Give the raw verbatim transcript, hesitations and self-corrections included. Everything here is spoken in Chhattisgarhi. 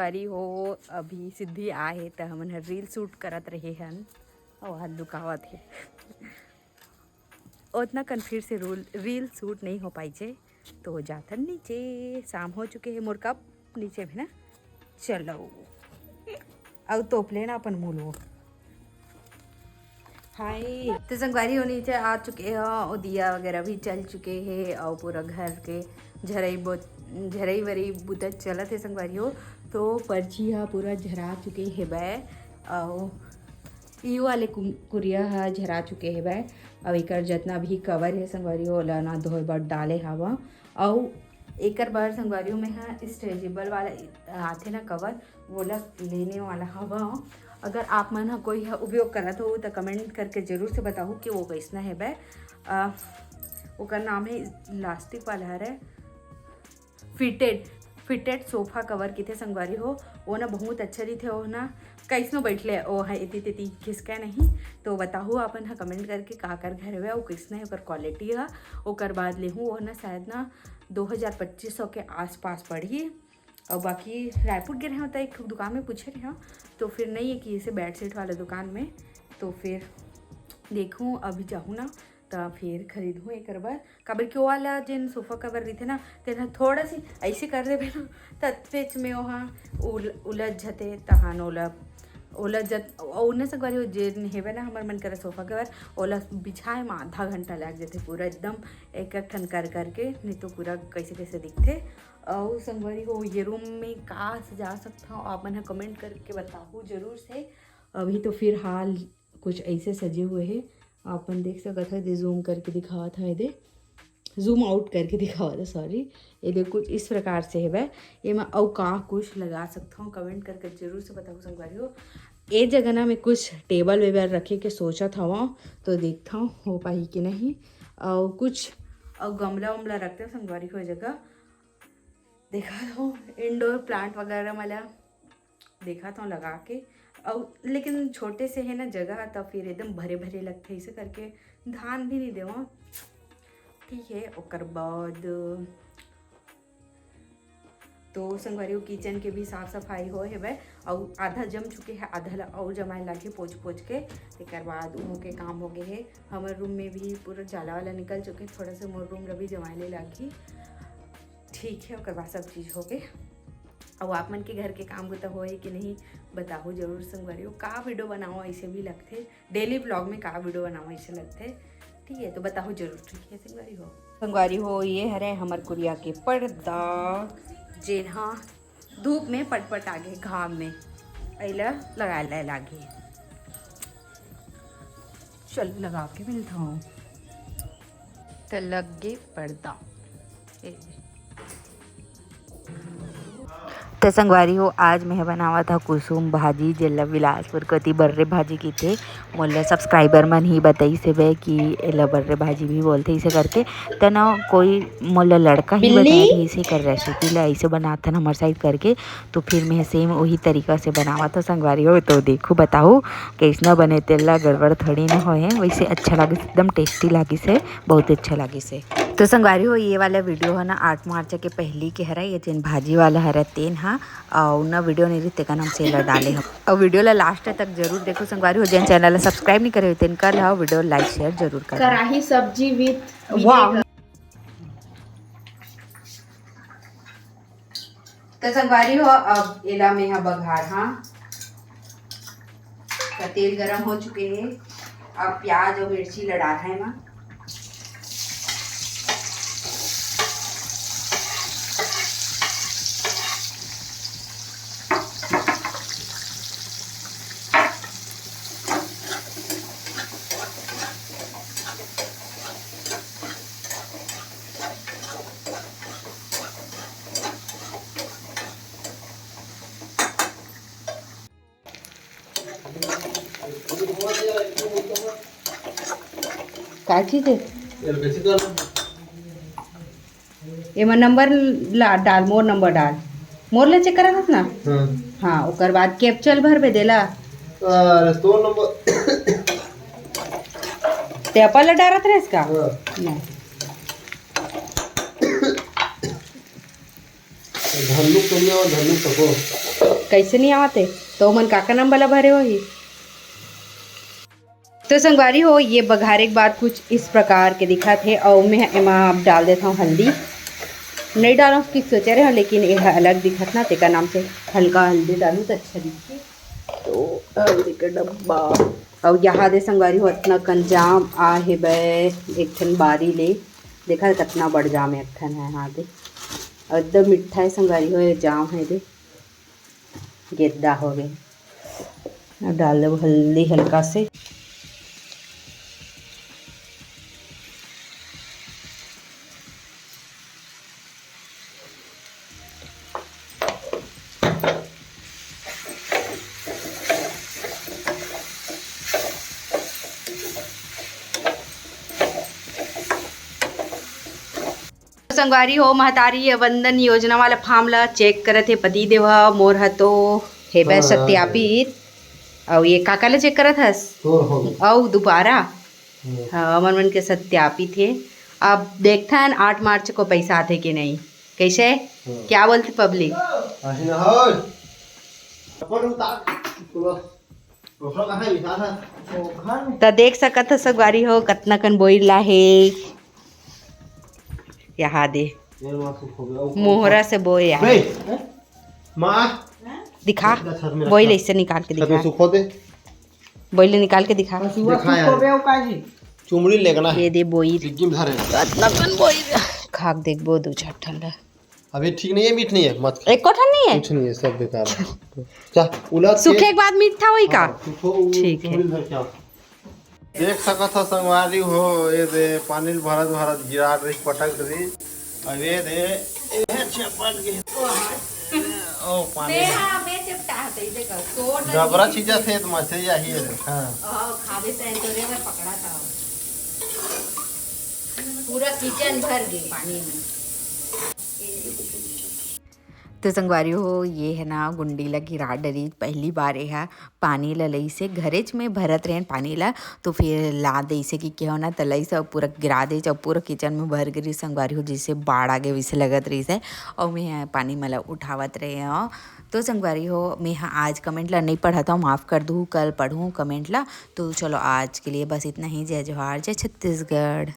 संगवारी हो, अभी सिद्धि आए हे त हमन ह रील शूट करत रहे हन, अउ हाथ दुखावत हे। ओतना कन फिर से रूल रील शूट नहीं हो पाइसे, तो जाथन नीचे। शाम हो चुके हे, मोर कप नीचे भी ना। चलो, अउ तोप लेना अपन मुंह लो। हाय, तो संगवारी हो नीचे आ चुके हो, और दिया वगैरह भी चल चुके हे, और पूरा घर के झरई बो झरई वरई बुता चलत हे संगवारी हो। तो पर्ची हा पूरा झरा चुके हेबे, और ई वाले कु- कुरिया हा झरा चुके हेबे। अब एकर जतना भी कवर हे संगवारी हो, ओला ना धोए बर डाले हवा। अउ एकर बर संगवारी हो, मैं हा स्ट्रेचेबल वाला आथे ना कवर, वोला लेने वाला हवा। अगर आप मन हा कोई हा उपयोग करत हो त कमेंट करके जरूर से बताहू कि वो कैसना हेबे। अ, ओकर नाम हे इलास्टिक वाला हरे, फिटेड फिटेड सोफा कवर किथे संगवारी हो। वो ना बहुत अच्छा रहिथे, वो ना कैसनो बैठले वो है एती तेती खिसके नहीं। तो बताहू अपन हा कमेंट करके काकर घर हवे, वो कैसना है ओकर क्वालिटी हा। ओकर बाद लेहूँ वो ना शायद ना दो हज़ार पच्चीस सौ के आसपास पड़ही। और बाकी रायपुर गे रहे हो तो एक ठो दुकान में पूछे रहे हो, तो फिर नहीं है कि इसे बेडशीट वाला दुकान में। तो फिर देखूँ, अभी जाहूँ ना त फिर खरीदहूँ एकर बर। काबर कि वो वाला जेन सोफा कवर रहिथे ना, तेन ह थोड़ा सी ऐसे कर देबे ना, त पेच में ओहा उल-, उलझ जथे, तहान ओला, ओला जत-, ओने संगवारी हो जेन हेवे ना हमर मन करा सोफा कवर, ओला बिछाए में आधा घंटा लग जथे, पूरा एकदम एक एक ठन कर करके, नहीं तो पूरा कैसे कैसे दिखथे। अउ संगवारी हो, ये रूम में का सजा सकथव, आप मन ह कमेंट करके बताहू जरूर से। अभी तो फिलहाल कुछ ऐसे सजे हुए हे, आप मन देख सकत हो, दे जूम करके दिखावत हव, दे जूम आउट करके दिखावत हव, सॉरी। ये दे कुछ इस प्रकार से हेवय। एमा अउ का कुछ लगा सकथव, कमेंट करके जरूर से बताहू संगवारी हो। ए जगह ना मैं कुछ टेबल वेबल रखे के सोचत हवं, तो देखथव हो पाही कि नहीं। अउ कुछ अउ गमला उमला रखते हो संगवारी हो, ए जगह देखा हो इंडोर प्लांट वगैरह मला देखा था लगा के। अउ लेकिन छोटे से है ना जगह, तो फिर एकदम भरे भरे लगथे, इसे करके ध्यान भी नहीं देवा। ठीक है, ओकर बाद तो संगवारी हो, किचन के भी साफ सफाई हो हेबे, अउ आधा जम चुके है, आधा ला अउ जमाए लागे पोछ पोछ के। तेकर बाद उहों के काम हो गए है। हमर रूम में भी पूरा जाला वाला निकल चुके, थोड़ा सा मोर रूम ला भी जमाए ले लागी। ठीक है, ओकर बाद सब चीज़ हो गए। अउ आप मन के घर के काम बुता होए कि नहीं, बताहू जरूर संगवारी हो। का वीडियो बनाओ, ऐसे भी लगथे, डेली व्लॉग में का वीडियो बनाओ, ऐसे लगथे। ठीक है, तो बताहू जरूर। ठीक है संगवारी हो, संगवारी हो, ये हरे हमर कुरिया के पर्दा, जेन हा धूप में पटपट आगे, घाम में, अइला लगा ले लागे। चल, लगा के मिलता हूँ। त लग गे पर्दा। ए। त संगवारी हो, आज मैं बनावत हा कुसुम भाजी, जेला बिलासपुर कोती बर्रे भाजी किथे। मोला सब्सक्राइबर मन ही बताइस हेबे कि एला बर्रे भाजी भी बोलथे, इसे करके। त ना कोई मोला लड़का ही बिल्ली। बताए रहिस हे कर रेसिपी ला ऐसे बनाथन हमर साइड करके। तो फिर मैं सेम वही तरीका से बनावत हव संगवारी हो। तो देखू, बताहू कैसना बने, तेला गड़बड़ थोड़ी ना होए। वैसे अच्छा लागिस, एकदम टेस्टी लागिस हे, बहुत अच्छा लागिस हे। तो संगवारी हो, ये वाला वीडियो है ना आठ मार्च के पहली के हरा, ये जेन भाजी वाला हरा तेन हा, अउ ना वीडियो नहीं रही तेका नाम से ला डाले हो। अउ वीडियो ला लास्ट तक जरूर देखो संगवारी हो, जेन चैनल ला सब्सक्राइब नहीं करे हो तेन कर लो, वीडियो लाइक शेयर जरूर कर। कढ़ाई सब्जी विथ वाह। त संगवारी हो, अब एला मेहा बघार हा। त तेल गरम हो चुके हे। अब प्याज अउ मिर्ची ला डारहा एमा। का चीज है? एमा नंबर ला डाल, मोर नंबर डाल, मोर ले चेक करत हस ना। हाँ। हाँ, ओकर बाद कैप्चल भरबे देला। अरे, तोर नंबर। ते अपन ला डारत रहेस का? हाँ। नहीं। धन्नू कनिया और धन्नू सको। कैसे नहीं आते, तो ओमन काकर नाम वाला भरे होही। तो संगवारी हो, ये बघारे के बाद कुछ इस प्रकार के दिखत हे। और मैं एमा अब डाल देता हूँ हल्दी। नहीं डालूँ कि सोचे रहे हो, लेकिन ये अलग दिखत ना, तेकर नाम से हल्का हल्दी डालूँ तो अच्छा दिखी। तो हल्दी का डब्बा। और यहाँ दे संगवारी हो, इतना कन जाम आ हे बे, एक ठन बारी ले। देखा कितना बड़ जाम एक ठन है, हाँ दे। और एकदम मीठा है संगवारी हो, ये जाम है दे। गेद्दा हो गए। अब डाल देबो हल्दी हल्का से। संगवारी हो, महतारी वंदन योजना वाला फॉर्म ला चेक करत हे पति देव ह। मोर ह तो हे बे हाँ, सत्यापित। अउ ये काका ला चेक करत हस? तोर हो। अउ दोबारा? हम्म। हाँ, हमर मन के सत्यापित हे। अब देखथन आठ मार्च को पैसा आथे कि नहीं। कैसे? हाँ। क्या बोलती पब्लिक? अही ना हो। अपन उतार। त देख सकत ह संगवारी हो, कतना कन बोइर ला हे। यहाँ दे। मोहरा से बोए हे। बे, माँ। दिखा। बोइर ऐसे निकाल के छत में दिखा। सुखो दे। बोइर ले निकाल के दिखा। दिखा यार। चुमड़ी लेगना है। ये दे बोइर। डिग्गी में धरे। कतना कन बोइर। खाक देखबो दू चार ठन ला। अभी ठीक नहीं है, मीठ नहीं है, मत खा। एको ठन नहीं है? कुछ नहीं है, सब बेकार है। जा, उलट के सूखे के बाद मीठा होई का? हाँ, सूखो, उ-, ठीक है। उंगली धर के आओ। देख सकत ह संगवारी हो, ये दे पानी ल भरत भरत गिरा रही, पटक रही। अब ये दे, ये चपट गई। ओ पानी। मैं, हाँ, मैं चपटा हते, देखो, तोड़ रही जबरा थी। चीजा थे तो मछली आही है, हाँ। ओ, खावे से तोरे में पकड़ा था। पूरा किचन भर गई पानी में। तो संगवारी हो, ये है ना गुंडी ला गिरा डरी, पहली बार ये हा पानी ला लई से घरेच में भरत रहेन पानी ला, तो फिर ला दे से कि केहो ना त लई से पूरा गिरा दे, जब पूरा किचन में भर गिरी संगवारी हो, जैसे बाढ़ आ गए वैसे लगत रही से। और मैं पानी मला उठावत रहे हो। तो संगवारी हो, मैं हा आज कमेंट ला नहीं पढ़ा था, माफ़ कर दू, कल पढ़ूँ कमेंट ला। तो चलो आज के लिए बस इतना ही। जय जोहार, जय छत्तीसगढ़।